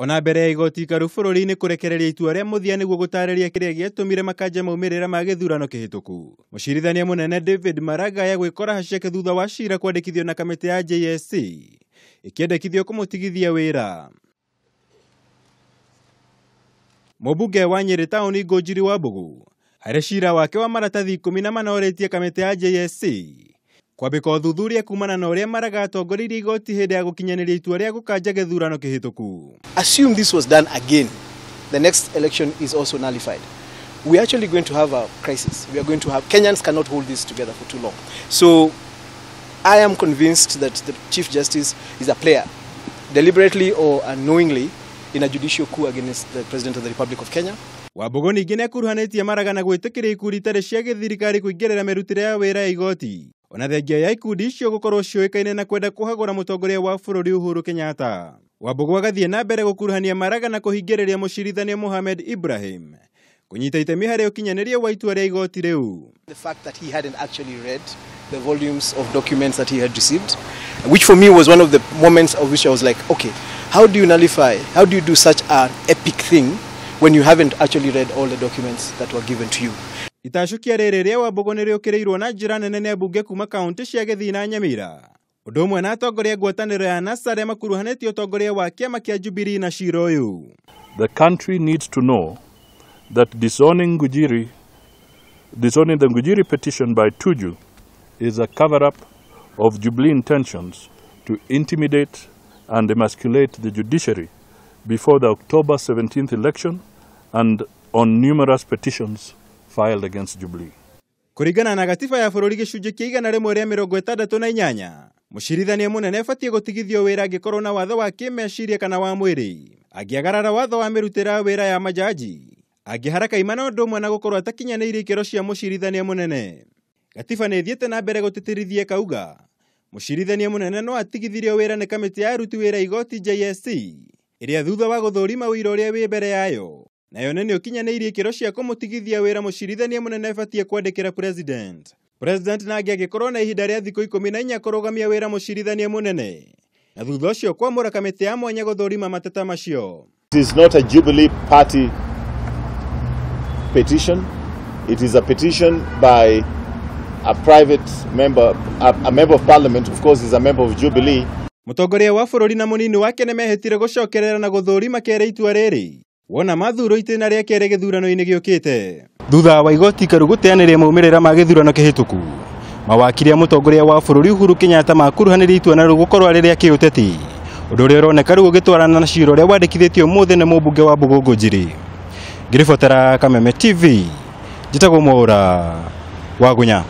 Ona mbere ya igoti ikaru bũrũri-inĩ kũrekereria itua rĩa mũthia nĩguo gũtarĩria kĩrĩa gĩatũmire makanja maumĩrĩra ma gĩthurano kĩhĩtũku. Mũcirithania mũnene David Maraga ya gwĩkora haceke thutha wa cira kwandĩkithio na kamĩtĩ ya JSC ĩkĩendekithio kũmũtigithia wĩra. Mũmbunge wa Nyĩrĩ taũni Ngũnjiri wa Mbugu harĩ cira wake wa maratathi 14 orĩtie kamĩtĩ ya JSC kwambĩka ũthuthuria kumana na ũrĩa Maraga atongoreirie igoti hĩndĩ ya gũkinyanĩria itua rĩa gũkanja gĩthurano kĩhĩtũku. Assume this was done again, the next election is also nullified. We are actually going to have a crisis. We are going to have, Kenyans cannot hold this together for too long. So I am convinced that the Chief Justice is a player, deliberately or unknowingly, in a judicial coup against the President of the Republic of Kenya. Wambugu ningĩ nĩakuruhanĩtie Maraga na gwĩtĩkĩria ikundi itarĩ cia gĩthirikari kũingĩrĩra mĩrutĩre ya wĩra ya igoti. Ona thengia ya ikundi icio gũkorwo ciũĩkaine na kwenda kũhagũra mũtongoria wa bũrũri Uhuru Kenyatta. Wambugu agathiĩ na mbere gũkuruhania Maraga na kũhingĩrĩria mũcirithania Mohamed Ibrahim kũnyita itemi harĩ ũkinyanĩria wa itua rĩa igoti rĩu. The fact that he hadn't actually read the volumes of documents that he had received, which for me was one of the moments of which I was like, okay, how do you nullify, how do you do such an epic thing when you haven't actually read all the documents that were given to you? Itacũkia rĩrĩ rĩa Wambugu nĩrĩũkĩrĩirwo na njĩra nene nĩ ambunge kuma kaunti cia Gĩthii na Nyamira. Ũndũ ũmwe na atongoria a ngwatanĩro ya NASA arĩa makuruhanĩtie ũtongoria wa kĩama kĩa Jubilee na cira ũyũ. The country needs to know that disowning the Ngujiri petition by Tuju is a cover-up of Jubilee intentions to intimidate and emasculate the judiciary before the October 17th election and on numerous petitions filed against Jubilee. Kũringana na gatiba ya bũrũri gĩcunjĩ kĩa 168, mũcirithania mũnene abatiĩ gũtigithio wĩra angĩkorwo na watho wa kĩmeciria kana wa mwĩrĩ, angĩagarara watho wa mĩrutĩre ya wĩra ya majaji, angĩhara kaimana ũndũ ũmwe na gũkorwo atakinyanĩirie ikĩro cia mũcirithania mũnene. Gatiba nĩ ĩthiĩte na mbere gũtĩtĩrithia ĩkauga mũcirithania mũnene no atigithirio wĩra nĩ kamĩtĩ ya aruti wĩra igoti JSC ĩrĩa thutha wa gũthũrima ũira ũrĩa wĩ mbere yayo nayo nĩ ũkinyanĩirie ikĩro cia kũmũtigithia wĩra mũcirithania mũnene abatiĩ kwandĩkĩra president. President nake angĩkorwo na ihinda rĩa thikũ 14 kũrũgamia wĩra mũcirithania mũnene na thutha ũcio kwamũra kamĩtĩ ya mwanya gũthũrima mateta macio. It is not a Jubilee Party petition. It is a petition by a private member, a member of parliament, of course, is a member of Jubilee. Mũtongoria wa bũrũri na mũnini wake nĩmehĩtire gũcokerera na gũthũrima kerĩ itua rĩrĩ wona mathurwo itĩna rĩa kerĩ gĩthurano-inĩ gĩũkĩte. Thutha wa igoti ikaru gũteanĩria maumĩrĩra ma gĩthurano kĩhĩtũku, mawakiri a mũtongoria wa bũrũri Uhuru Kenyatta makuruhanĩrie itua na gũkorwo rĩrĩa kĩũteti, ũndũ ũrĩa ũroneka rĩu ũgĩtwarana na cira ũrĩa wandĩkithĩtio ũmũthĩ nĩ mũmbunge wa Mbugu Ngũnjiri. Ngĩribotera Kameme TV, njĩtagwo Mwaũra wa Gunya.